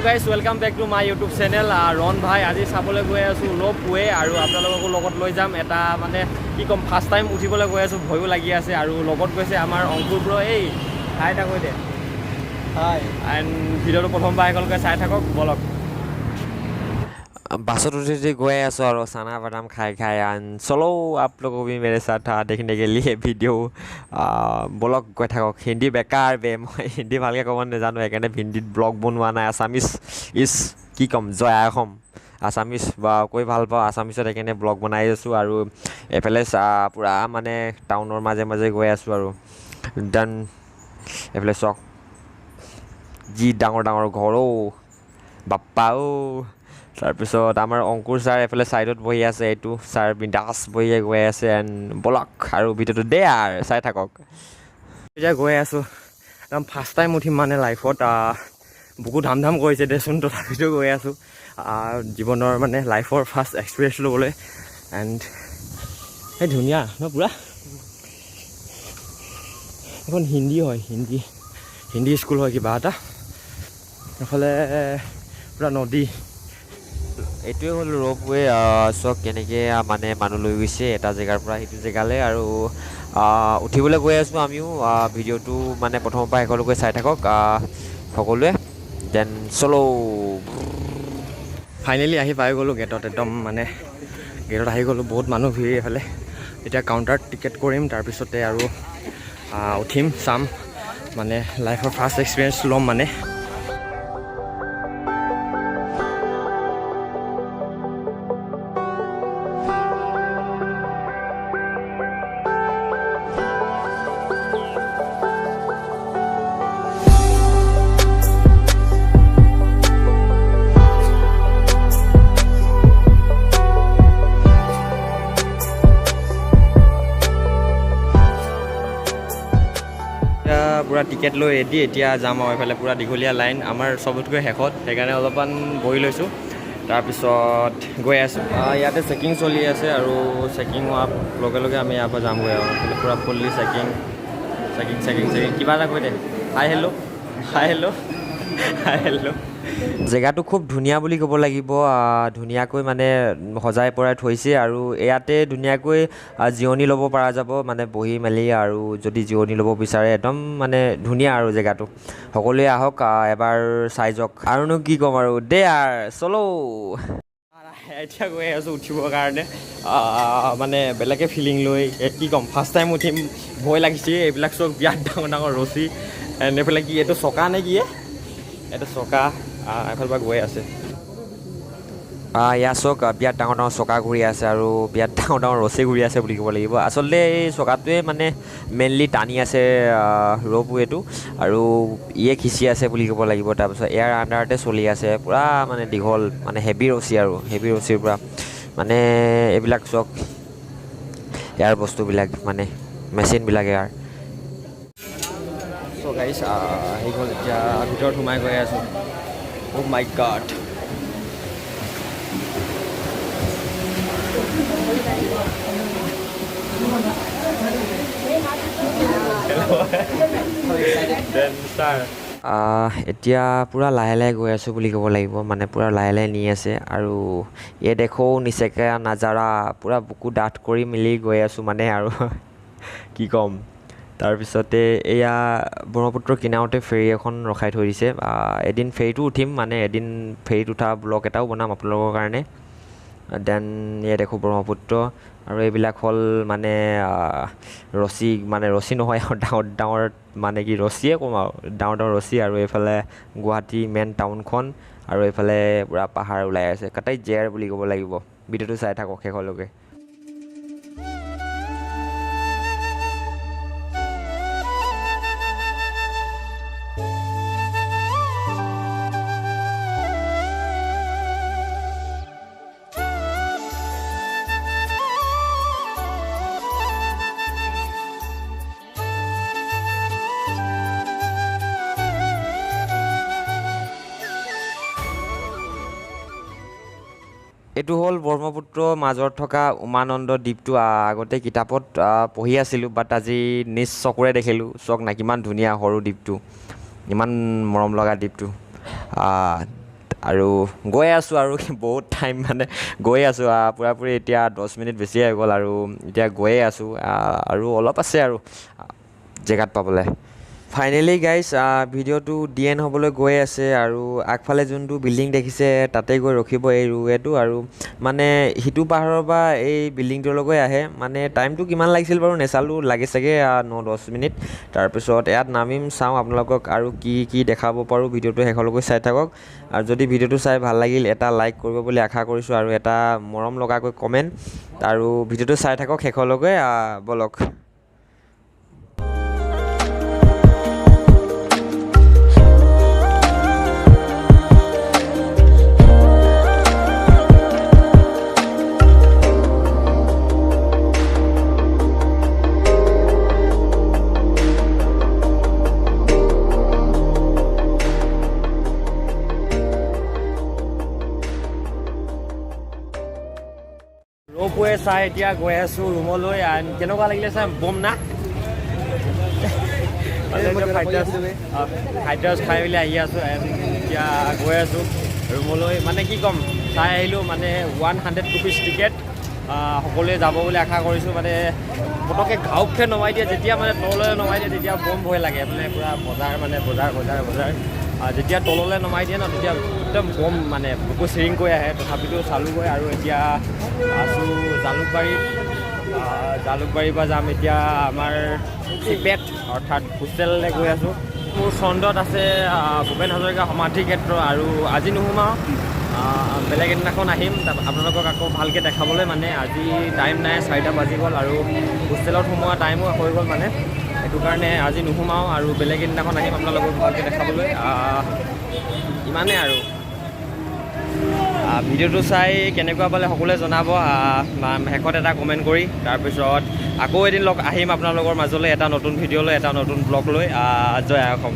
Guys, welcome back to my YouTube channel ৰণ ভাই। আজি চাবলৈ গৈ আছোঁ ৰ'প ৱে আৰু আপোনালোককো লগত লৈ যাম। এটা মানে কি ক'ম, ফাৰ্ষ্ট টাইম উঠিবলৈ গৈ আছোঁ, ভয়ো লাগি আছে। আৰু লগত গৈছে আমাৰ অংকুৰ ব্ৰ। এই হাই এটা কৈ দে। হাই। এণ্ড ভিডিঅ'টো প্ৰথমবাৰ শেষলৈকে চাই থাকক, বলক। বাছত উঠি উঠি গৈ আছোঁ আৰু চানা বাদাম খাই খাই। एंड चलो, आप लोगों भी मेरे साथ देखने के लिए ভিডিঅ'। বলক, গৈ থাকক। হিন্দী বেকাৰ বে, মই হিন্দী ভালকৈ ক'ব নাজানো, সেইকাৰণে হিন্দীত ব্লগ বনোৱা নাই। আছামিজ is কি ক'ম, জয় আই অসম। আছামিজ বা কৈ ভাল পাওঁ, আছামিছত সেইকাৰণে ব্লগ বনাই আছোঁ। আৰু এইফালে পূৰা মানে টাউনৰ মাজে মাজে গৈ আছোঁ আৰু দেন এইফালে চাওক, যি ডাঙৰ ডাঙৰ ঘৰ অ' বাপ্পা অ'। তাৰপিছত আমাৰ অংকুৰ ছাৰ এইফালে ছাইডত বহি আছে। এইটো ছাৰ বিন্দাছ বহি গৈ আছে। এণ্ড বলক আৰু ভিডিঅ'টো দে আৰু চাই থাকক। এতিয়া গৈ আছোঁ, একদম ফাৰ্ষ্ট টাইম উঠিম মানে লাইফত। বুকু ধাম ধাম কৰিছে দেচোন, তথাপিতো গৈ আছোঁ জীৱনৰ মানে লাইফৰ ফাৰ্ষ্ট এক্সপিৰিয়েঞ্চ ল'বলৈ। এণ্ড সেই ধুনীয়া ন পূৰা। এখন হিন্দী হয়, হিন্দী হিন্দী স্কুল হয় কিবা এটা। এইফালে পূৰা নদী। এইটোৱে হ'ল ৰ'পৱে। চাওক কেনেকৈ মানে মানুহ লৈ গৈছে এটা জেগাৰ পৰা সিটো জেগালৈ। আৰু উঠিবলৈ গৈ আছোঁ আমিও। ভিডিঅ'টো মানে প্ৰথমৰ পৰা শেষলৈকে চাই থাকক সকলোৱে। দেন চলো। ফাইনেলি আহি পাই গ'লোঁ গেটত, একদম মানে গেটত আহি গ'লোঁ। বহুত মানুহ ভিৰ এইফালে। এতিয়া কাউণ্টাৰত টিকেট কৰিম, তাৰপিছতে আৰু উঠিম, চাম, মানে লাইফৰ ফাৰ্ষ্ট এক্সপিৰিয়েঞ্চ ল'ম মানে। এতিয়া পূৰা টিকেট লৈ ৰেডি, এতিয়া যাম আৰু। এইফালে পূৰা দীঘলীয়া লাইন, আমাৰ চবতকৈ শেষত, সেইকাৰণে অলপমান বহি লৈছোঁ, তাৰপিছত গৈ আছোঁ। ইয়াতে চেকিং চলি আছে আৰু চেকিং হোৱাৰ লগে লগে আমি ইয়াৰ পৰা যামগৈ। আৰু এইফালে পূৰা fully checking, checking, checking, checking. কিবা এটা কৈ দে। Hi, hello, hi, hello, hi, hello. জেগাটো খুব ধুনীয়া বুলি ক'ব লাগিব। ধুনীয়াকৈ মানে সজাই পৰাই থৈছে আৰু ইয়াতে ধুনীয়াকৈ জিৰণি ল'ব পৰা যাব, মানে বহি মেলি আৰু যদি জিৰণি ল'ব বিচাৰে, একদম মানে ধুনীয়া আৰু জেগাটো। সকলোৱে আহক, এবাৰ চাই যাওক। আৰুনো কি ক'ম আৰু, দে আৰ চলো। এতিয়া গৈ আছোঁ উঠিবৰ কাৰণে। মানে বেলেগে ফিলিং লৈ, কি ক'ম, ফাৰ্ষ্ট টাইম উঠিম, ভয় লাগিছে। এইবিলাক চব বিৰাট ডাঙৰ ডাঙৰ ৰছী। এণ্ড এইফালে কি এইটো চকা নে কি? এইটো চকা এইফালৰ পৰা গৈ আছে। ইয়াত চাওক, বিৰাট ডাঙৰ ডাঙৰ চকা ঘূৰি আছে আৰু বিৰাট ডাঙৰ ডাঙৰ ৰছী ঘূৰি আছে বুলি ক'ব লাগিব। আচলতে এই চকাটোৱে মানে মেইনলি টানি আছে ৰ'পৱেটো আৰু ইয়ে খিচি আছে বুলি ক'ব লাগিব। তাৰপিছত ইয়াৰ আণ্ডাৰতে চলি আছে পূৰা মানে দীঘল মানে হেভি ৰছী আৰু হেভি ৰছীৰ পৰা মানে এইবিলাক চাওক, ইয়াৰ বস্তুবিলাক মানে মেচিনবিলাক ইয়াৰ। চ' গাইছ, আহি গ'ল, এতিয়া ভিতৰত সোমাই গৈ আছোঁ। Oh my God. Then sir. এতিয়া পূৰা লাহে লাহে গৈ আছোঁ বুলি ক'ব লাগিব, মানে পূৰা লাহে লাহে নি আছে। আৰু ये देखो नीचे का नज़ारा। পূৰা বুকু ডাঠ কৰি মেলি গৈ আছোঁ মানে আৰু কি ক'ম। তাৰপিছতে এয়া ব্ৰহ্মপুত্ৰৰ কিনাৰতে ফেৰী এখন ৰখাই থৈ দিছে। এদিন ফেৰীতো উঠিম, মানে এদিন ফেৰীত উঠা ব্লগ এটাও বনাম আপোনালোকৰ কাৰণে। দেন ये देखो ব্ৰহ্মপুত্ৰ। আৰু এইবিলাক হ'ল মানে ৰছী, মানে ৰছী নহয় আৰু ডাঙৰ ডাঙৰ, মানে কি ৰছীয়ে ক'ম আৰু, ডাঙৰ ডাঙৰ ৰছী। আৰু এইফালে গুৱাহাটী মেইন টাউনখন আৰু এইফালে পূৰা পাহাৰ ওলাই আছে, কাটাই জেৰ বুলি ক'ব লাগিব। ভিডিঅ'টো চাই থাকক শেষলৈকে। এইটো হ'ল ব্ৰহ্মপুত্ৰৰ মাজত থকা উমানন্দ দ্বীপটো। আগতে কিতাপত পঢ়ি আছিলোঁ, বাট আজি নিজ চকুৰে দেখিলোঁ। চাওক না, কিমান ধুনীয়া সৰু দ্বীপটো, ইমান মৰম লগা দ্বীপটো। আৰু গৈ আছোঁ আৰু বহুত টাইম মানে গৈ আছোঁ, পূৰাপূৰি এতিয়া 10 মিনিট বেছিয়ে হৈ গ'ল আৰু এতিয়া গৈয়ে আছোঁ আৰু অলপ আছে আৰু জেগাত পাবলৈ। ফাইনেলি গাইজ, ভিডিঅ'টো the end হ'বলৈ গৈ আছে আৰু আগফালে যোনটো বিল্ডিং দেখিছে, তাতে গৈ ৰখিব এই ৰোপৱেটো। আৰু মানে সিটো পাহাৰৰ পৰা এই বিল্ডিংটোলৈকে আহে। মানে টাইমটো কিমান লাগিছিল বাৰু নেচালোঁ, লাগে চাগে 9-10 মিনিট। তাৰপিছত ইয়াত নামিম, চাওঁ আপোনালোকক আৰু কি কি দেখাব পাৰোঁ। ভিডিঅ'টো শেষলৈকে চাই থাকক আৰু যদি ভিডিঅ'টো চাই ভাল লাগিল, এটা লাইক কৰিব বুলি আশা কৰিছোঁ আৰু এটা মৰম লগাকৈ কমেণ্ট। আৰু ভিডিঅ'টো চাই থাকক শেষলৈকে। ব'লক। ৰ'পৱে চাই এতিয়া গৈ আছোঁ ৰুমলৈ। এণ্ড কেনেকুৱা লাগিলে চাই? বম না? ফ্ৰাইড ৰাইচ খাই মেলি আহি আছোঁ এণ্ড এতিয়া গৈ আছোঁ ৰুমলৈ। মানে কি ক'ম, চাই আহিলোঁ। মানে ₹100 টিকেট, সকলোৱে যাব বুলি আশা কৰিছোঁ। মানে পটককৈ ঘাউককৈ নমাই দিয়ে, যেতিয়া মানে তললৈ নমাই দিয়ে তেতিয়া বম ভয় লাগে। মানে পূৰা বজাৰ, মানে বজাৰ বজাৰ বজাৰ। যেতিয়া তললৈ নমাই দিয়ে ন, তেতিয়া একদম বম, মানে বুকু চিৰিংকৈ আহে। তথাপিতো চালোগৈ আৰু এতিয়া আছোঁ জালুকবাৰীত। জালুকবাৰীৰ পৰা যাম এতিয়া আমাৰ চিপেট, অৰ্থাৎ হোষ্টেললৈ গৈ আছোঁ। মোৰ চন্দত আছে ভূপেন হাজৰিকা সমাধি ক্ষেত্ৰ আৰু আজি নোসোমাওঁ, বেলেগ এদিনাখন আহিম তাত আপোনালোকক আকৌ ভালকৈ দেখাবলৈ। মানে আজি টাইম নাই, 4টা বাজি গ'ল আৰু হোষ্টেলত সোমোৱা টাইমো হৈ গ'ল। মানে সেইটো কাৰণে আজি নোসোমাওঁ আৰু বেলেগ এদিনাখন আহিম আপোনালোকক ভালকৈ দেখাবলৈ। ইমানেই আৰু ভিডিঅ'টো চাই কেনেকুৱা পালে সকলোৱে জনাব শেষত এটা কমেণ্ট কৰি। তাৰপিছত আকৌ এদিন লগ আহিম আপোনালোকৰ মাজলৈ এটা নতুন ভিডিঅ' লৈ, এটা নতুন ব্লগ লৈ। জয় আই অসম।